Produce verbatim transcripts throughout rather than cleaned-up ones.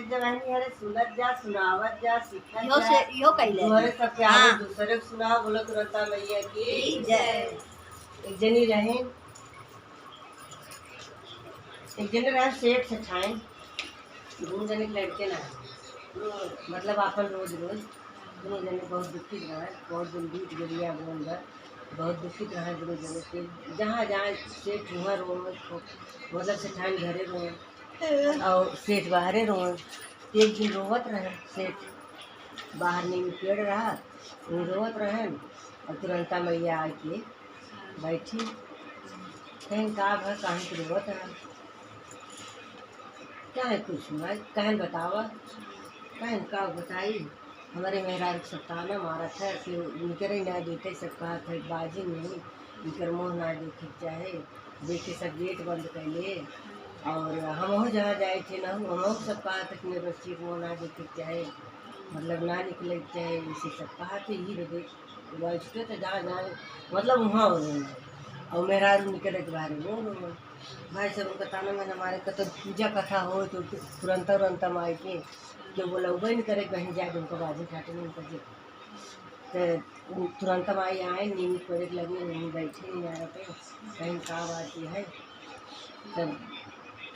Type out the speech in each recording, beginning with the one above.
जवानी हरे सुनत जा, सुनावत जा, सीखत इहो जा। से, इहो कइले। तोहरे सब के हाँ। आगे दूसरे के सुनाओ, बोलो तुरंता मैया की की जय। एक जनी रहे, एक जने रहे सेठ सेठाइन, दोनों जने के लड़के ना है। मतलब आपन रोज रोज दोनों जने बहुत दुखित रहे, बहुत दिन बीत गया बोल रहा, बहुत दुखित रहे दोनों जने के। जहाँ जाए सेठ वहाँ रोए, मतलब सेठाइन घरे रोए और सेठ बाहरे रोए। एक दिन रोवत रहे सेठ, बाहर नीम पेड़ रहा, वो रोवत रहे और तुरंता मैया आके बैठी। कहेन का भा, काहे के रोवत है? काहे कुछ ना, काहे बतावा, काहे का बताई? हमरे मेहरारू के सब ताना मारत है कि इनकरे ना देखे, सब कहत है बाजी नहीं, इनकर मुँह ना देखे के चाहे, देखे सब गेट बंद कैले। और हमहू जहाँ जाए थे ना, हमहू सब कहत है कि मेरे बच्ची के मुँह ना देखे के चाहे, मतलब ना निकले के चाहे, इसे सब कहत है। ही रे देख, बैठ के तो जहाँ जाए, मतलब वहाँ हो रहे हैं। और मेहरारू निकले के बाहर वो, वो, भाई सब उनका ताना मैना मारे, कतो पूजा कथा हो तो तुरंता उरंता माई के, के बोला उबे नहीं करे, कहीं जाए उनको बाजी घाटे में उनको जे। तो तुरंता माई आए, नीम पड़े लगे, वहीं बैठे नहीं आ रहे, कहीं का बात ये है। तब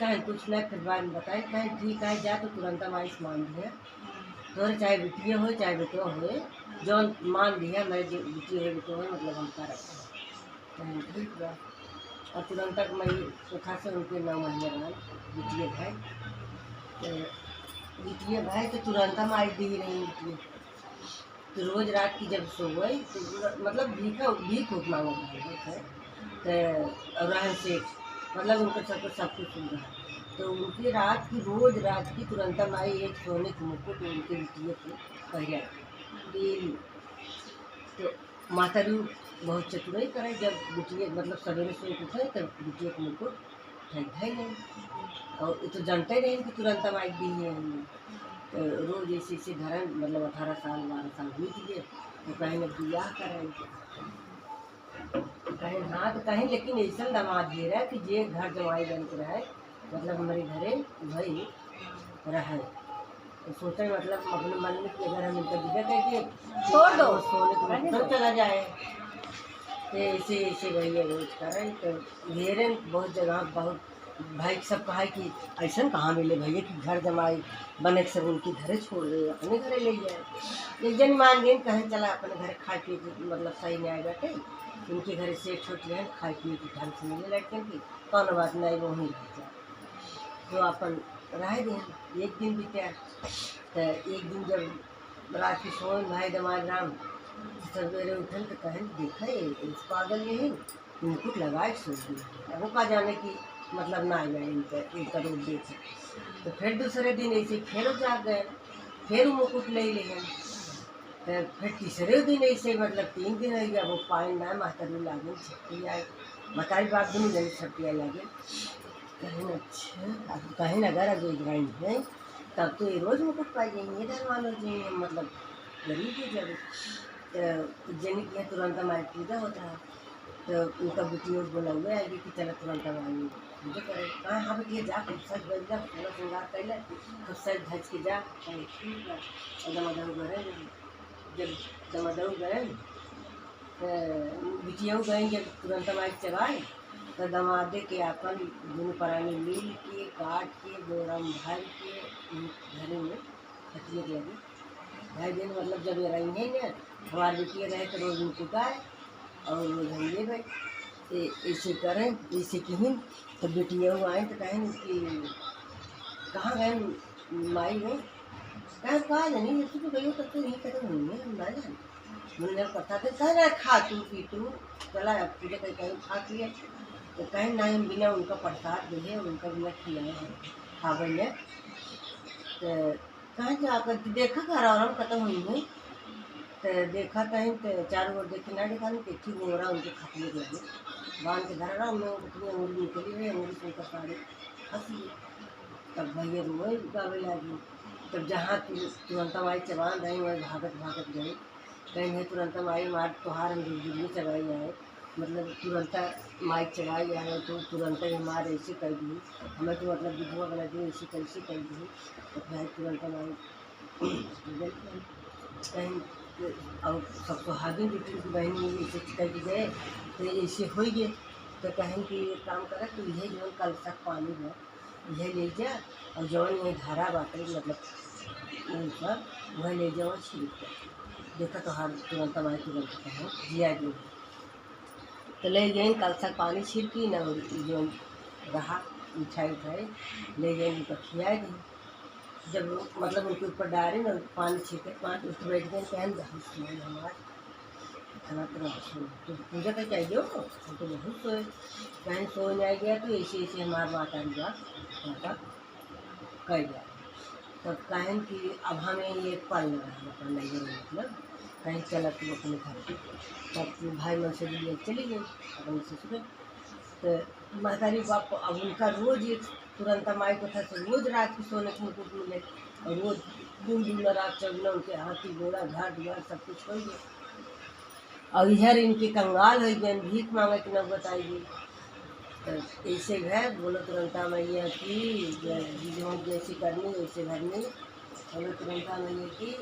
कहेन कुछ ना, फिर बाद में बताए, कहेन ठीक है, जा तो तुरंता माई से मान दिया। तोहरे चाहे बिटिया होए, चाहे बेटवा होए, जौन मान लिया, मैं जो बिटिया होए, बेटवा होए, मतलब हम करब। कहेन ठीक बा। और तुरंता के मैं सोखा से उनके नौ महीने रहन, बिटिया भाई। तो बिटिया भाई तो तुरंता माई दी रही बिटिया। तो रोज रात की जब सोए, तो मतलब भीखा, भीख उठ मांगत रहे, तो और रहन से, मतलब उनका सब कुछ, सब कुछ सुन रहा। तो उनके रात की, रोज रात की तुरंता माई एक सोने के मुकुट उनके बिटिया के पहिरा, डेली। तो मातारू बहुत चतुराई करे, जब बिटिया, मतलब सवेरे सो के उठे, तब बिटिया के मुकुट फेंक धइले। और ये तो जानते रहे कि तुरंता माई दी है। तो रोज ऐसे, ऐसे धरन, मतलब अठारह साल, बारह साल बीत गए, तो कहेन अब बियाह करें। कहेन हाँ, तो कहेन लेकिन ऐसन दामाद हेरा कि जे घर जमाई बन के रहे, मतलब हमरे घरे वही रहे। तो सोचे, मतलब अपने मन में कि अगर हम इनका विदा करके छोड़ दो, सोने को रहने दो। चला जाए। तो ऐसे, ऐसे भैया रोज करें, तो हेरेन बहुत जगह, बहुत भाई सब कहा कि ऐसन कहाँ मिले भैया कि घर जमाई बने के सब उनके घरे छोड़ दे, अपने घरे ले जाए। एक जन मान गए, कहें चला अपने घर खाए पिए के, मतलब सही नहीं आए बाटे, उनके घरे सेठ होती है, खाए पिए के ढंग से मिले लड़कन की, कौन बात नहीं, वहीं रह जाए। तो अपन रह गए, एक दिन बीते। तो एक दिन जब रात के सोए भाई दमाद राम, सवेरे उठन तो कहेन, "देखा ये, इस पागल ये है, मुकुट लगाए के सो गई। अब वो का जाने कि मतलब ना आए इनका, इनका रूप देख।" तो फिर दूसरे दिन ऐसे फिर वो जाग गए, फिर वो मुकुट ले ले हैं। तो फिर तीसरे दिन ऐसे, मतलब तीन दिन हो गया, वो पाए ना, महतरू लागे छट्टी आए, बताई बाप दुनू जने छट्टी आए लागे। कहेन, "अच्छा।" अब कहेन, "अगर अब एक रानी है, तब तो ये रोज मुकुट पाई जाएंगे, ये धनवान हो जाएंगे, मतलब गरीब हो जाएंगे।" तो जनी के तुरंत हमारे पूजा होता है, तो उनका बिटिया बोला हुआ है कि चला तुरंत हमारे पूजा करे। कहा, "हाँ बिटिया, जा, खूब सज बज जा, पूरा श्रृंगार कर ले, खूब सज धज के जा।" कहे, "ठीक है।" और दमादऊ गए, जब दमादऊ गए, तो बिटिया गए, जब तुरंत हमारे चबाए, तो दमादे के अपन दुनू परानी मिल के, काट के, बोरा में भर के, घरे में खटिया के लगे। भाई बहन, मतलब, जब ये रही है ना, हमार बिटिया रहे तो रोज मुकुट आए और रोज हम लेबे। ए-, ऐसे करें, ऐसे किहिन, तो बिटिया आए तो कहें कि "कहाँ गए माई हो?" कहे, "का जानी, जब तू गई हो तब तो यहीं खत्म हुई है, हम ना जाने।" हमने प्रसाद दे, कहे, "ना, खा तू, पी तू, चला अब पूजा कहीं कहीं खा पिए।" तो कहें, "नहीं, हम बिना उनका प्रसाद दिए, उनका बिना खिलाए हैं, खावे ले।" तो कहाँ जाकर देखा घर और हम खत्म हुई है। तो देखा कहीं तो चारों ओर देखे ना, देखा नहीं, देखी मोरा उनके खतने के लगे। बांध के धर रहा, मैं उनकी अंगुली निकली रही, अंगुली से उनका साड़ी फंसी। तब भैया रोए गावे लागी। तब जहाँ तु-, तुरंत हमारी चबान रही, वही भागत भागत गए। कहीं नहीं, तुरंत हमारी मार तोहार हम दूर दूर में चबाई आए। मतलब तुरंता माई चढ़ाई आए तो तुरंता ही हमार ऐसे कर दी, हमें तो मतलब विधवा वाला दिन ऐसे कैसे कर दी, तो भाई तुरंता माई कहीं और सब सुहागिन भी थी कि बहन ये ऐसे कर दी गए, तो ऐसे हो गए। तो कहें कि एक काम करा कि यह जो कलसा पानी है, यह ले जा और जौन ये धारा बाटे, मतलब उ सब, वह ले जाओ छिड़क के। देखा तो हर तुरंत माई तुरंत कहे जिया जी। तो ले गई कलसा पानी छिड़की ना, और जो रहा मिठाई उठाई ले गई, उनका खिया दी। जब मतलब उनके ऊपर डारे ना पानी छिड़के, पानी उठ बैठ गए, कहन बहुत सुंदर हमार खाना तो बहुत सुंदर, तो पूजा करके आई हो, हम तो बहुत सोए। कहीं सो नहीं गया तो ऐसे ऐसे हमार माता जी बात पापा कर गया। तब कहन कि अब हमें ये पल लगा हम अपन नैहर में, मतलब कहीं चलत तू अपने घर। तब भाई मन से भी चली गई अपने ससुर। तो महतारी बाप अब उनका रोज एक तुरंत माई को था, तो रोज रात को सोने को मुकुट मिले, और रोज दिन दिन रात चौगुना उनके हाथी घोड़ा घर दुआर सब कुछ हो गया। और इधर इनके कंगाल हो गए, भीख मांगे कि नौबत आई गई। तो ऐसे है, बोलो तुरंता मैया की जय, जो जैसी करनी वैसे भरनी। बोलो तुरंता मैया की